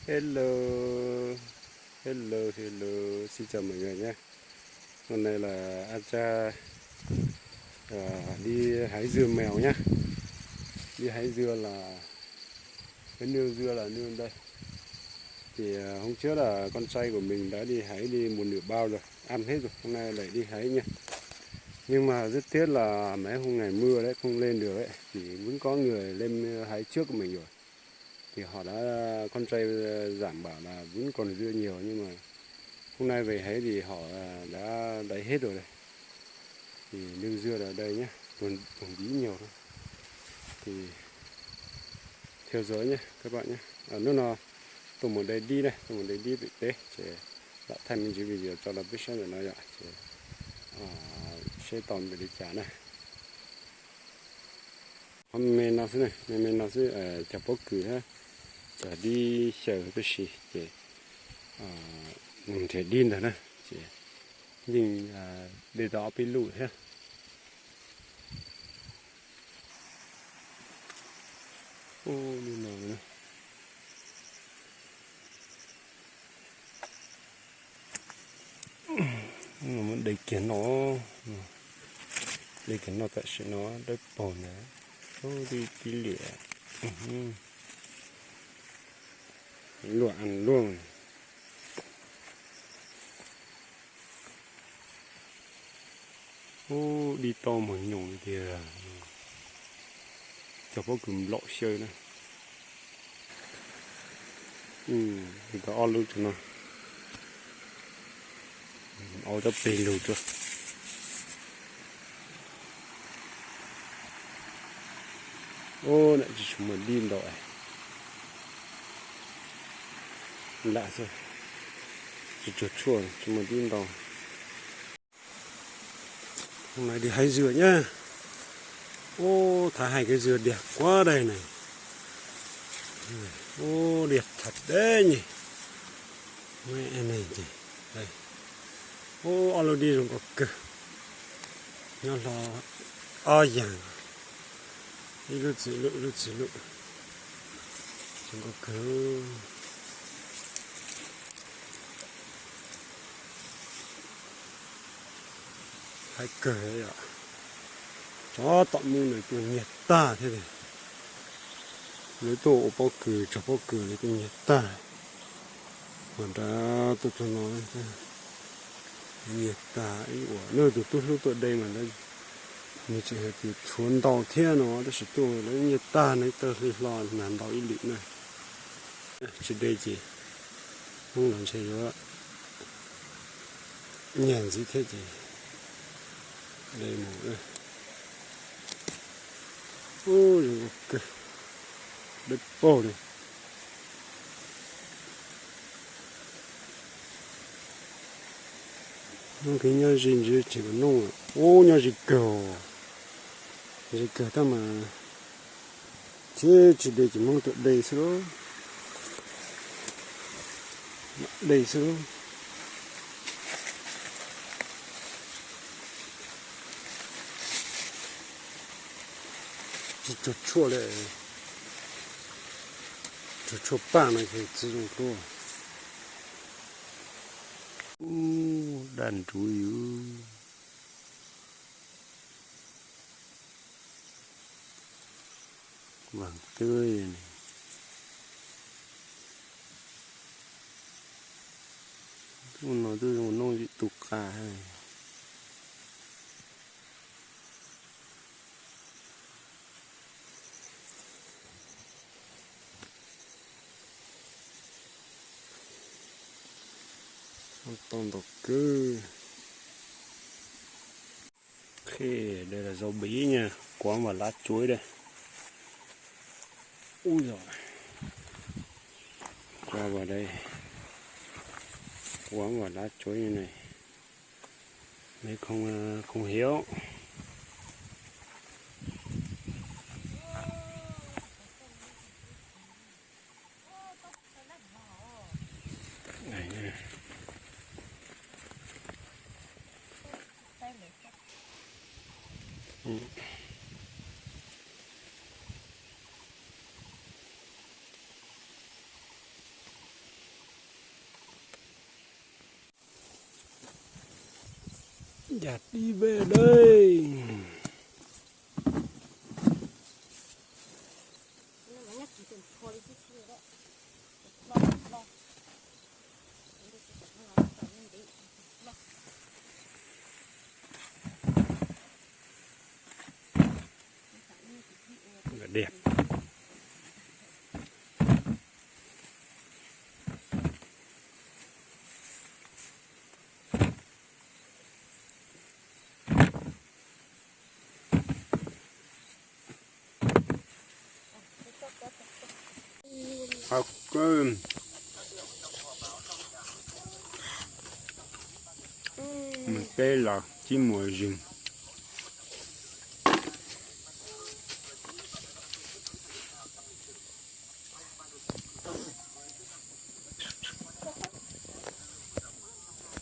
Hello, hello, hello, xin chào mọi người nhé. Hôm nay là An Tra, ờ, đi hái dưa mèo nhá. Đi hái dưa là cái nương dưa là nương đây. Thì ờ, hôm trước là con trai của mình đã đi hái đi một nửa bao rồi, ăn hết rồi, hôm nay lại đi hái nha. Nhưng mà rất tiếc là mấy hôm ngày mưa đấy không lên được ấy, thì vẫn có người lên hái trước của mình rồi. Thì họ đã, con trai ờ, Giảng bảo là vẫn còn dưa nhiều nhưng mà hôm nay về hái thì họ ờ, đã lấy hết rồi đây. Thì nương dưa là đây nhé, còn, còn tí nhiều thôi. Thì theo dõi nhé các bạn nhé. À, lúc nào tôi muốn đây đi đây, tôi muốn đây đi thực tế, sẽ lại thay mình video cho là biết sớm rồi nói vậy. Sẽ, à, sẽ tòm bị đi chả này. Qhov me me no xwb na, me me no xwb, cov pob kws thiab cov dib xyaw tib si ces nrhiav dib ntag na, ces yeej de tau ob peb lub thiab. Ub, li no na. Muab de kiag no, de kiag no tam sim no dawb paug ntawd. Ub, tib liam luaj an luaj. Ub, dib tau mos nyoos tiag. Cov pob kws nplaum xyaw na. Tau ob lub tso no. Au, cov pes lug rua. Ub, tsis tshua muaj dib ntau. Lam xwb, tsis tsuag tshuaj, tsis muaj dib ntau. Hôm nay đi hái dưa nhá. Ub, Thái Hayes cái dưa đẹp quá đây này. Ub, đẹp thật đấy nhỉ. Mẹ này nhỉ. Đây. Ub, ob lub dib zoo nkauj kawg. Nyob hlo ob yam. Ib lub txiv lub, ib lub txiv lub. Zoo nkauj kawg. Haib kawg yom. Tsov tom mus nws tuaj nyiag tag thiab li. Lawv tuaj ua pob kws, tso pob kws lawv tuaj nyiag tag. Hos nrad tuaj txog no nyiag tag ib uas, nws tus tub hlub tuaj de mas lawv, nws tseem hais tias tshuav ntau thiab no tab sis tuaj lawv nyiag tag, nws tawg hli hlo nag ntau ib lwm na. Tsis de ces Hmoob los ntshe yuav nyiag ntxiv thiab ces de mus. Ub, zoo nkauj kawg, dawb paug li. Hmoob kev nyob ze ntsis tseem kom nooj. Ub, nyob ze kawg, ze kawg tab mas thiab tsis de ces Hmoob tuaj de xwb lauj. Mam de xwb lauj. Tsis tsuag tshuaj li, tsuag tshuaj paj no ces tsis zoo dua. Ub, daj nruv yus. Vag twb no twb zoo nooj ywm tu qa. Tau ntau kawg. Qhib, đây là rau bỉ nha, quán và lá chuối đây. Ui giời. Cho vào đây. Quán và lá chuối như này. Mấy không, ờ, không hiểu. Này nha. Yam dib ve dej. Qhov kawg, mus teb los tsis muaj zis.